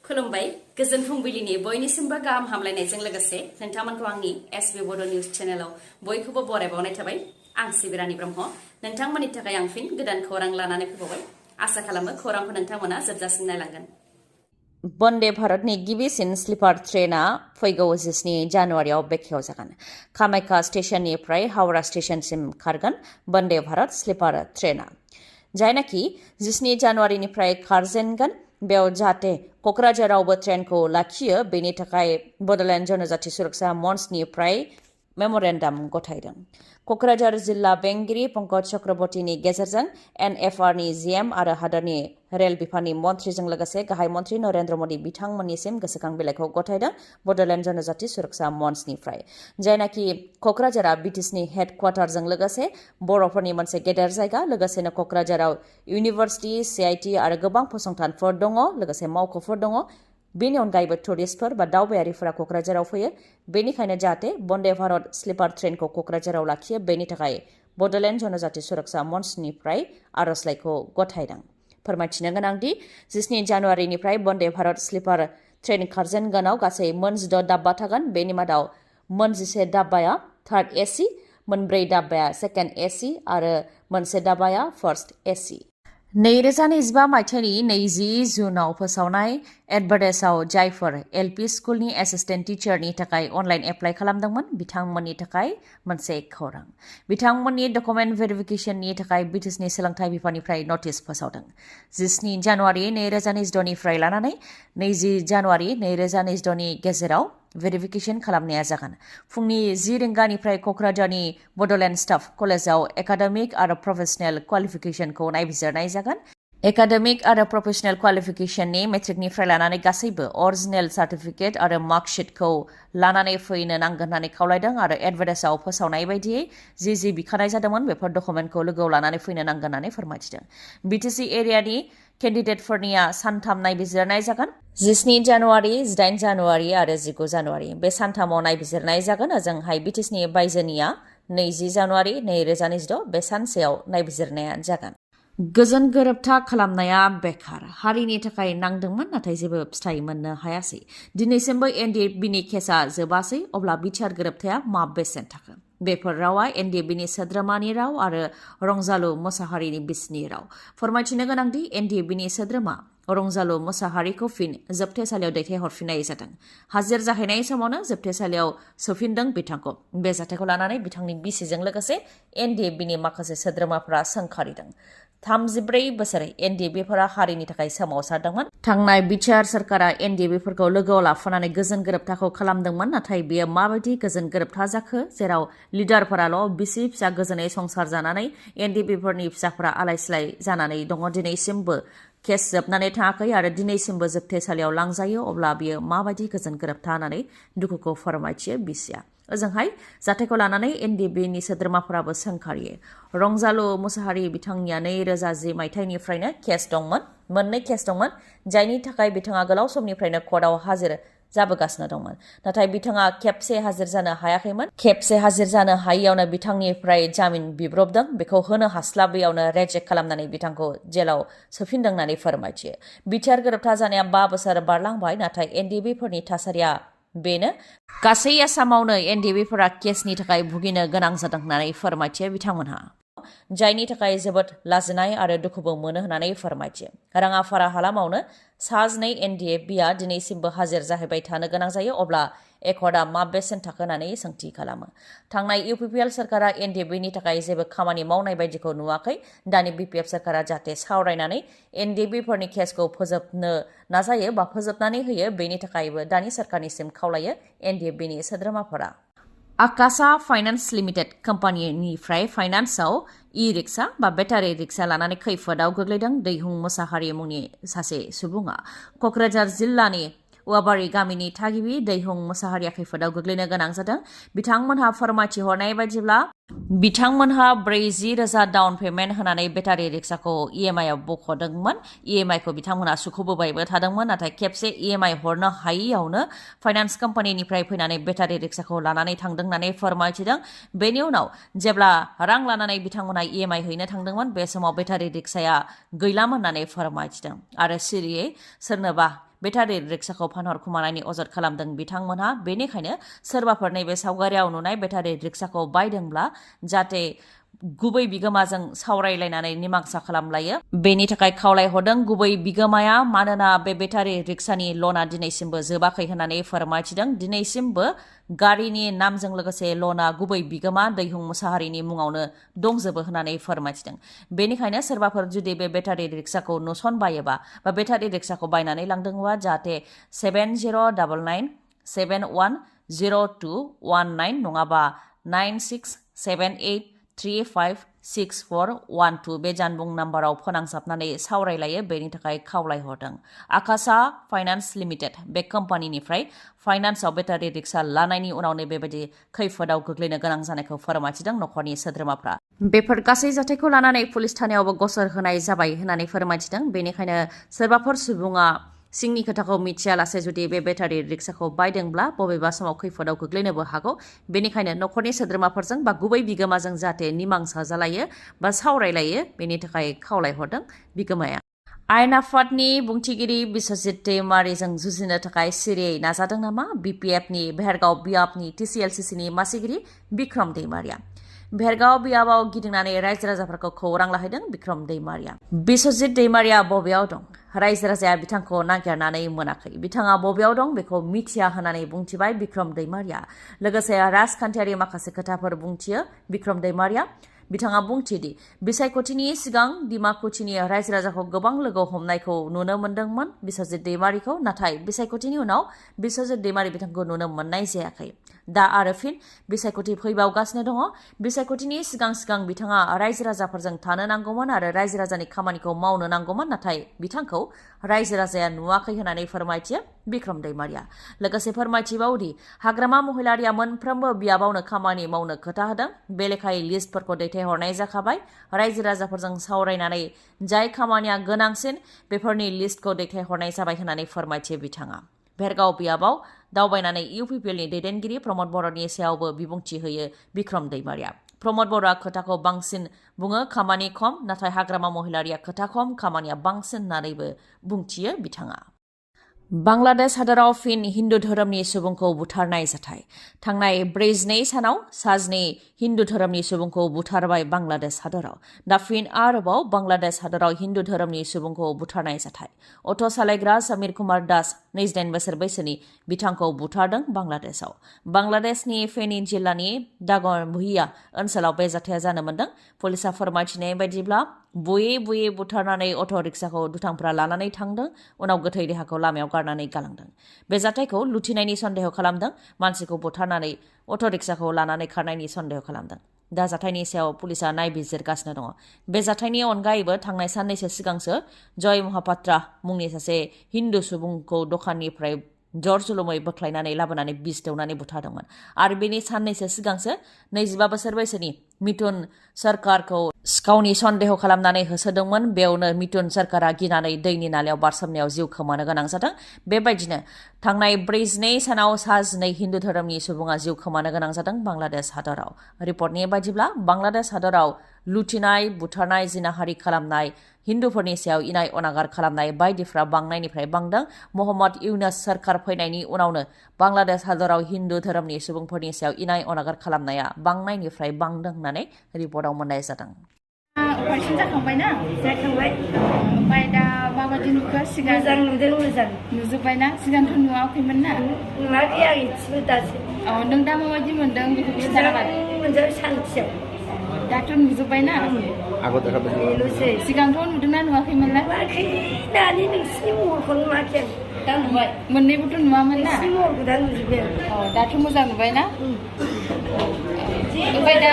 खुलुमबाय गोजोन फुंबिलिनि बयनिसिमबो गाहाम हामलायनायजों लोगोसे नोंथांमोनखौ आंनि एसबी बड' निउज चेनेलाव बयखौबो बरायबावनाय थाबाय। आं सिबिरानि ब्रह्म नोंथांमोननि थाखाय आं फिन गोदान खौरां लानानै फैबावबाय। आसा खालामो खौरांखौ नोंथांमोना जोबजासिम नायलांगोन। वन्दे भारतनि गिबिसिन स्लिपार ट्रेनआ फैगौ 17 जानुवारियाव बेखेव जागोन। कामाख्या स्टेशननिफ्राय हावड़ा स्टेशनसिम खारगोन वन्दे भारत स्लिपार ट्रेनआ, जायनाखि 17 जानुवारिनिफ्राय खारजेनगोन। बेयाव जाहाथे क'क्राझारावबो ट्रेनखौ लाखियो बेनि थाखाय बड'लेण्ड जनजाति सुरक्षा मन्चनिफ्राय मेम'रेन्डाम गथायदों। क'क्राझार जिल्ला बेंगिरि पंकज चक्रवर्तीनि गेजेरजों NFRनि GM आरो हादोरनि रेल बिफाननि मन्थ्रिजों लोगोसे गाहाय मन्थ्रि नरेन्द्र मदि बिथांमोननिसिम गोसोखां बिलाइखौ गथायदों बड'लेण्ड जनजाति सुरक्षा मन्चनिफ्राय, जायनाखि क'क्राझारा BTCनि हेडक्वार्टारजों लोगोसे बर'फोरनि मोनसे गेदेर जायगा। लोगोसेनो क'क्राझाराव इउनिभार्सिटि, CIT आरो गोबां फसंथानफोर दङ, लोगोसे मावख'फोर दङ। बेनि अनगायैबो टुरिस्टफोर बा दावबायारिफोरा क'क्राझाराव फैयो। बेनिखायनो जाहाथे वन्दे भारत स्लिपार ट्रेनखौ क'क्राझाराव लाखियो बेनि थाखाय बड'लेण्ड जनजाति सुरक्षा मन्चनिफ्राय आर'जलाइखौ गथायदों। फोरमायथिनो गोनांदि 17 जानुवारिनिफ्राय वन्दे भारत स्लिपार ट्रेन खारजेनगोनाव गासै 16 दाब्बा थागोन। बेनि मादाव 11 दाब्बाया थार्ड AC, 4 दाब्बाया सेकेन्ड AC आरो 1 दाब्बाया फार्स्ट AC। 2025 मायथाइनि 20 जुनाव फोसावनाय एडभार्टाइजआव जायफोर LP स्कुलनि एसिस्टेन्ट टिचारनि थाखाय अनलाइन एप्लाइ खालामदोंमोन बिथांमोननि थाखाय मोनसे खौरां। बिथांमोननि डकुमेन्ट भेरिफिकेसननि थाखाय BTCनि सोलोंथाइ बिफाननिफ्राय नटिस फोसावदों। 17 जानुवारि 2026 निफ्राय लानानै 20 जानुवारि 2026 नि गेजेराव भेरिफिकेसन खालामनाया जागोन। फुंनि 10 रिंगानिफ्राय क'क्राझारनि बड'लेण्ड स्टाफ कलेजाव एकाडेमिक आरो प्रफेसनेल क्वालिफिकेसनखौ नायबिजिरनाय जागोन। एकाडेमिक आरो प्रफेसनेल क्वालिफिकेसननि मेट्रिकनिफ्राय लानानै गासैबो अरिजिनेल सार्टिफिकेट आरो मार्कशीटखौ लानानै फैनो नांगोन होननानै खावलायदों आरो एडभार्टाइजआव फोसावनाय बायदियै जि बिखानाय जादोंमोन बेफोर डकुमेन्टखौ लोगोआव लानानै फैनो नांगोन होननानै फोरमायथिदों। BTC एरियानि केन्डिडेटफोरनिया सानथाम नायबिजिरनाय जागोन। 17 जानुवारि, 18 जानुवारि आरो 19 जानुवारि बे सानथामाव नायबिजिरनाय जागोन। ओजोंहाय BTCनि बायजोनिया 20 जानुवारि 2026 बे सानसेयाव नायबिजिरनाया जागोन। गोजोन गोरोबथा खालामनाया बेखार। हारिनि थाखाय नांदोंमोन नाथाय जेबो फिथाइ मोननो हायासै। दिनैसिमबो NDBनि केसआ जोबासै, अब्ला बिटिआर गोरोबथाया मा बेसेन थाखो? बेफोर रावा NDBनि सोद्रोमानि राव आरो रंजालु मोसाहारिनि बिसिनि राव। फोरमायथिनो गोनांदि NDBनि सोद्रोमा रंजालु मोसाहारिखौ फिन जोबथेसालियाव दैथायहरफिननाय जादों। हाजिर जाहैनाय समावनो जोबथेसालियाव सोफिनदों बिथांखौ। बे जाथायखौ लानानै बिथांनि बिसिजों लोगोसे NDBनि माखासे सोद्रोमाफोरा सोंखारिदों। 34 बोसोरै NDBफोरा हारिनि थाखाय सोमावसारदोंमोन। थांनाय बिटिआर सरकारा NDBफोरखौ लोगोआव लाफानानै गोजोन गोरोबथाखौ खालामदोंमोन, नाथाय बेयो माबायदि गोजोन गोरोबथा जाखो, जेराव लिडारफोराल' बिसि फिसा गोजोनै संसार जानानै NDBफोरनि फिसाफोरा आलाय-सिलाय जानानै दङ। दिनैसिमबो केस जोबनानै थाङाखै आरो दिनैसिमबो जोबथेसालियाव लांजायो, अब्ला बियो माबायदि गोजोन गोरोबथा होननानै दुखुखौ फोरमायथियो बिसिया। ओजोंहाय जाथायखौ लानानै NDBनि सोद्रोमाफोराबो सोंखारियो। रंजालु मोसाहारि बिथांनिया 2010 मायथाइनिफ्रायनो केस दंमोन, मोननै केस दंमोन, जायनि थाखाय बिथाङा गोलाव समनिफ्रायनो कर्टआव हाजिर जाबोगासिनो दंमोन। नाथाय बिथाङा खेबसे हाजिर जानो हायाखैमोन। खेबसे हाजिर जानो हायियावनो बिथांनिफ्राय जामिन बिब्रबदों। बेखौ होनो हास्लाबैयावनो रेजेक्ट खालामनानै बिथांखौ जेलाव सोफिनदों होननानै फोरमायथियो। बिटिआर गोरोबथा जानाया 5 बोसोर बारलांबाय, नाथाय NDBफोरनि थासारिया बेनो। गासै आसामावनो NDBफोरा केसनि थाखाय भुगिनो गोनां जादों होननानै फोरमायथियो बिथांमोनहा, जायनि थाखाय जोबोद लाजिनाय आरो दुखुबो मोनो होननानै फोरमायथियो। राङाफारा हालामावनो 2 NDBआ दिनैसिमबो हाजिर जाहैबाय थानो गोनां जायो, अब्ला एकर्डआ मा बेसेन थाखो होननानै सोंथि खालामो। थांनाय UPPL सरकारा NDBनि थाखाय जेबो खामानि मावनाय बायदिखौ नुवाखै। दानि BPF सरकारा जाहाथे सावरायनानै NDBफोरनि केसखौ फोजोबनो नाजायो बा फोजोबनानै होयो, बेनि थाखायबो दानि सरकारनिसिम खावलायो NDBनि सोद्रोमाफोरा। आकाशा फाइनान्स लिमिटेड कम्पानिनिफ्राय फाइनान्सआव इ-रिक्सा बा बेटारि रिक्सा लानानै खैफोदाव गोग्लैदों दैहुं मोसाहारि मुंनि सासे सुबुङा। क'क्राझार जिल्लानि औवाबारि गामिनि थागिबि दैहुं मोसाहारिया खैफोदाव गोग्लैनो गोनां जादों। बिथांमोनहा फोरमायथिहरनाय बायदिब्ला बिथांमोनहा 40,000 डाउन पेमेन्ट होनानै बेटारि रिक्साखौ EMI आव बख'दोंमोन। EMI खौ बिथांमोनहा सुख'बोबायबो थादोंमोन, नाथाय खेबसे EMI हरनो हायैयावनो फाइनान्स कम्पानिनिफ्राय फैनानै बेटारि रिक्साखौ लानानै थांदों होननानै फोरमायथिदों। बेनि उनाव जेब्ला रां लानानै बिथांमोनहा EMI हैनो थांदोंमोन, बे समाव बेटारि रिक्साया गैलामोन होननानै फोरमायथिदों आरो सिरियै सोरनोबा बेटारि रिक्साखौ फानहरखुमानायनि अजद खालामदों बिथांमोनहा। बेनिखायनो सोरबाफोर नैबे सावगारियाव नुनाय बेटारि रिक्साखौ बायदोंब्ला जाहाथे गुबै बिगोमाजों सावरायलायनानै निमांसा खालामलायो, बेनि थाखाय खावलायहरदों गुबै बिगोमाया। मानोना बे बेटारि रिक्सानि ल'ना दिनैसिमबो जोबाखै होननानै फोरमायथिदों। दिनैसिमबो गारिनि नामजों लोगोसे ल'ना गुबै बिगोमा दैहुं मुसाहारिनि मुङावनो दंजोबो होननानै फोरमायथिदों। बेनिखायनो सोरबाफोर जुदि बे बेटारि रिक्साखौ नुसनबायोबा बा बेटारि रिक्साखौ बायनानै लांदोंबा जाहाथे 7099710219 नङाबा 9678356412 बे जानबुं नाम्बाराव फोनांजाबनानै सावरायलायो, बेनि थाखाय खावलायहरदों। आकाशा फाइनान्स लिमिटेड बे कम्पानिनिफ्राय फाइनान्सआव बेटारि रिक्सा लानायनि उनावनो बेबायदि खैफोदाव गोग्लैनो गोनां जानायखौ फोरमायथिदों नखरनि सोद्रोमाफ्रा। बेफोर गासै जाथायखौ लानानै पुलिस थानायावबो गसर होनाय जाबाय होननानै फोरमायथिदों। बेनिखायनो सोरबाफोर सुबुङा सिंनि खोथाखौ मिथियालासे जुदि बे बेटारि रिक्साखौ बायदोंब्ला बबेबा समाव खैफोदाव गोग्लैनोबो हागौ। बेनिखायनो नखरनि सोद्रोमाफोरजों बा गुबै बिगोमाजों जाहाथे निमांसा जालायो बा सावरायलायो, बेनि थाखाय खावलायहरदों बिगोमाया। आयेन आफादनि बुंथिगिरि बिस्वजित दैमारिजों जुजिनो थाखाय सिरियै नाजादों नामा BPFनि भेरगाव बियाबनि TCLCCनि मासिगिरि बिक्रम दैमारिया? भेरगाव बियाबाव गिदिंनानै रायजो राजाफोरखौ खौरां लाहैदों बिक्रम दैमारिया। बिस्वजित दैमारिया बबेयाव दं? रायजो राजाया बिथांखौ नागिरनानै मोनाखै। बिथाङा बबेयाव दं बेखौ मिथिया होननानै बुंथिबाय बिक्रम दैमारिया। लोगोसे राजखान्थियारि माखासे खोथाफोर बुंथियो बिक्रम दैमारिया। बिथाङा बुंथियोदि बिसायख'थिनि सिगां डिमाकुसिनि रायजो राजाखौ गोबां लोगो हमनायखौ नुनो मोन्दोंमोन बिस्वजित दैमारिखौ, नाथाय बिसायख'थिनि उनाव बिस्वजित दैमारि बिथांखौ नुनो मोननाय जायाखै। दा आरो फिन बिसायख'थि फैबावगासिनो दङ। बिसायख'थिनि सिगां सिगां बिथाङा रायजो राजाफोरजों थानो नांगौमोन आरो रायजो राजानि खामानिखौ मावनो नांगौमोन, नाथाय बिथांखौ रायजो राजाया नुवाखै होननानै फोरमायथियो बिक्रम दैमारिया। लोगोसे फोरमायथिबावदि हाग्रामा महिलारिया मोनफ्रोमबो बियाबावनो खामानि मावनो खोथा होदों। बे लेखायै लिस्टफोरखौ दैथायहरनाय जाखाबाय। रायजो राजाफोरजों सावरायनानै जाय खामानिया गोनांसिन बेफोरनि लिस्टखौ दैथायहरनाय जाबाय होननानै फोरमायथियो बिथाङा। भेरगाव बियाबाव दावबायनानै UPPLनि दैदेनगिरि प्रमद बर'नि सायावबो बिबुंथि होयो बिक्रम दैमारिया। प्रमद बर'आ खोथाखौ बांसिन बुङो, खामानि खम, नाथाय हाग्रामा महिलारिया खोथा खम, खामानिया बांसिन होननानैबो बुंथियो बिथाङा। बांलादेश हादराव फिन हिन्दु धोरोमनि सुबुंखौ बुथारनाय जाथाय। थांनाय 42 सानाव 2 हिन्दु धोरोमनि सुबुंखौ बुथारबाय बांलादेश हादराव। दा फिन आरोबाव बांलादेश हादराव हिन्दु धोरोमनि सुबुंखौ बुथारनाय जाथाय। अट' सालायग्रा समीर कुमार दास 29 बोसोर बैसोनि बिथांखौ बुथारदों बांलादेशआव। बांलादेशनि फेनी जिल्लानि दागनभुइया ओनसोलाव बे जाथाया जानो मोन्दों। पुलिसा फोरमायथिनाय बायदिब्ला बुयै बुयै बुथारनानै अट' रिक्साखौ दुथांफोरा लानानै थांदों, उनाव गोथै देहाखौ लामायाव गारनानै गालांदों। बे जाथायखौ लुथिनायनि सन्देह खालामदों। मानसिखौ बुथारनानै अट' रिक्साखौ लानानै खारनायनि सन्देह खालामदों। दा जाथायनि सायाव पुलिसा नायबिजिरगासिनो दङ। बे जाथायनि अनगायैबो थांनाय साननैसो सिगांसो जय महापात्रा मुंनि सासे हिन्दु सुबुंखौ दखाननिफ्राय जर जुलुमै बोख्लायनानै लाबोनानै बिस दौनानै बुथारदोंमोन। आरो बेनि साननैसो सिगांसो 25 बोसोर बैसोनि मिथुन सरकारखौ सिखावनि सन्देह खालामनानै होसोदोंमोन। बेयावनो मिथुन सरकारा गिनानै दैनि नालायाव बारसोमनायाव जिउ खोमानो गोनां जादों। बेबायदिनो थांनाय 42 सानाव 2 हिन्दु धोरोमनि सुबुङा जिउ खोमानो गोनां जादों बांलादेश हादराव। रिपर्टनि बायदिब्ला बांलादेश हादराव लुथिनाय, बुथारनाय, जिनाहारि खालामनाय, हिन्दुफोरनि सायाव इनाय अनागार खालामनाय बायदिफ्रा बांनायनिफ्राय बांदों। मोहम्मद इउनुस सरकार फैनायनि उनावनो बांलादेश हादराव हिन्दु धोरोमनि सुबुंफोरनि सायाव इनाय अनागार खालामनाया बांनायनिफ्राय बांदों होननानै रिपर्टआव मोननाय जादों। अपारेसन जाखांबायना? जाखांबाय। ओमफ्राय दा माबायदि नुखो? सिगां मोजां नुदों, मोजां नुजोब्बायना? सिगांथ' नुवाखैमोन ना? नुवाखै आं इसेबो दासो। नों दा माबायदि मोनदों बेखौ खिन्थाना होदो। मोजां सान्थियाव। दाथ' नुजोब्बायना? बेल'सै। सिगांथ' नुदोंना नुवाखैमोन ना? नुवाखै, दानि नोंसिनि महरखौ नुवाखै आं। दा नुबाय। मोननैबोथ' नुवामोन ना? नोंसिनि महरखौ दा नुजोब्बाय आं। दाथ' मोजां नुबायना? ओमफ्राय दा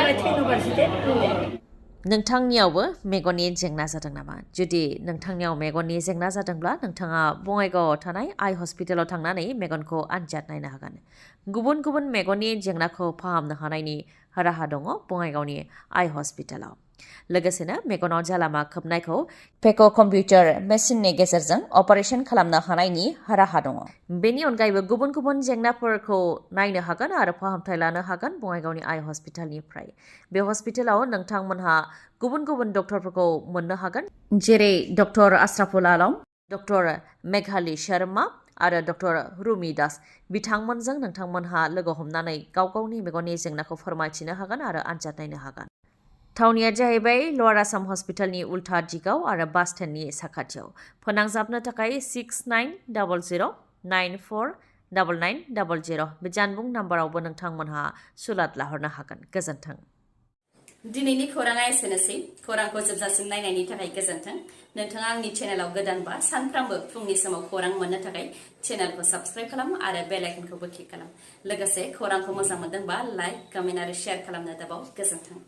नोंथांनियावबो मेगननि जेंना जादों नामा? जुदि नोंथांनियाव मेगननि जेंना जादोंब्ला नोंथाङा बङाइगावआव थानाय आइ हस्पिटालाव थांनानै मेगनखौ आनजाद नायनो हागोन। गुबुन गुबुन मेगननि जेंनाखौ फाहामनो हानायनि राहा दङ बङाइगावनि आइ हस्पिटालाव। लोगोसेनो मेगनाव जालामा खोबनायखौ फेक' कम्पिउटार मेसिननि गेजेरजों अपारेशन खालामनो हानायनि राहा दङ। बेनि अनगायैबो गुबुन गुबुन जेंनाफोरखौ नायनो हागोन आरो फाहामथाय लानो हागोन बङाइगावनि आइ हस्पिटालनिफ्राय। बे हस्पिटालाव नोंथांमोनहा गुबुन गुबुन डक्टरफोरखौ मोननो हागोन, जेरै डक्टर आश्राफुल आलम, डक्टर मेघाली शर्मा आरो डक्टर रुमि दास। बिथांमोनजों नोंथांमोनहा लोगो हमनानै गाव गावनि मेगननि जेंनाखौ फोरमायथिनो हागोन आरो आनजाद नायनो हागोन। थावनिया जाहैबाय लवार आसाम हस्पिटालनि उल्था दिगाव आरो बास स्टेन्डनि साखाथियाव। फोनांजाबनो थाखाय 6900949900 बे जानबुं नाम्बारावबो नोंथांमोनहा सुलाद लाहरनो हागोन। गोजोन्थों। दिनैनि खौराङा एसेनोसै। खौरांखौ जोबजासिम नायनायनि थाखाय गोजोन्थों। नोंथाङा आंनि चेनेलाव गोदानबा सानफ्रामबो फुंनि समाव खौरां मोननो थाखाय चेनेलखौ साबस्क्राइब खालाम आरो बेल आइकनखौबो क्लिक खालाम। लोगोसे खौरांखौ मोजां मोनदोंबा लाइक, कमेन्ट आरो शेयार खालामनो दाबाव। गोजोन्थों।